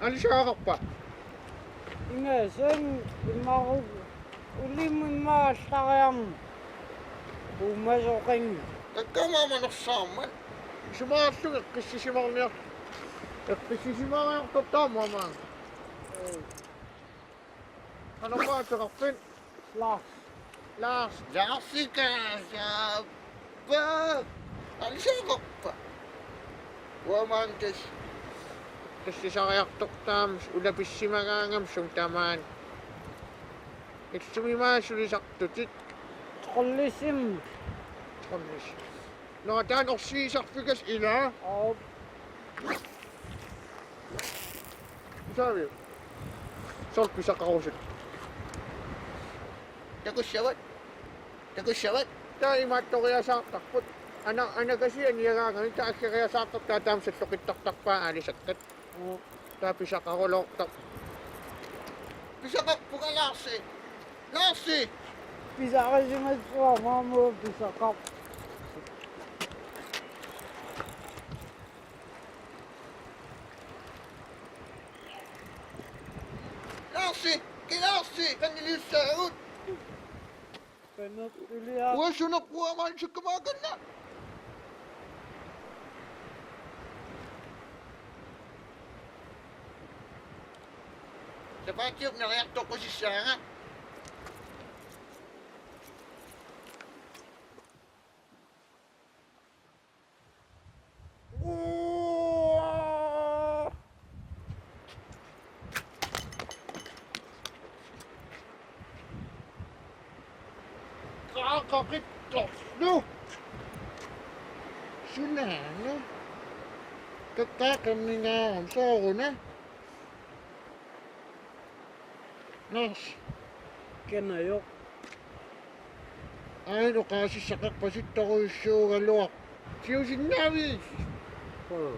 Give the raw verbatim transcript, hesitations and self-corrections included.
Aalisagaqarpa? Ingasan imaru ulimut maallariarn. Uumasoqin. Takkamaama nersaarmat. Isumaarlugu eqqissisimarniar-, eqqissisimariartortarmat aamma. Qanormaa ateqarpit? Lars. Lars. Larsika saappa. Aalisagaqarpa? Uamaantas. Tassisariartortaam ulapissimagaangam sum tamaani. Illumimaa sulisartutit. Trollisim. Trollis. Nå, taanna orsiisarfigas ilaa. Aap. Isaavi. Soorlu pisaqarusut. Takussavat. Takussavat. Taava imaattoriasaartarput. Ana-, anakasianiagaangami taava aggeriasaartarput taava taama salloqittartarpaa aalisakkat. Uu. Taava pisaqaruloortarput. Pisaqarpunga Larsi. Larsi! Pisaqarsimassuarmut pisaqarpoq. Larsi! Ki Larsi! Qaniliussaagut! Qanaq ilia. Uanga sunaqqua aamma ansukkamaakkanna. Sapaatip-akunneriartoqqusissaanga. Uaa! Qaaqaqittorlu. Sunaana? Qaqqaaqammingaarami sooruna? Nors. Kanajoq. Aajuna oqaasissaqarpasittorujussuugaluaq. Siusinnaavit? Uu.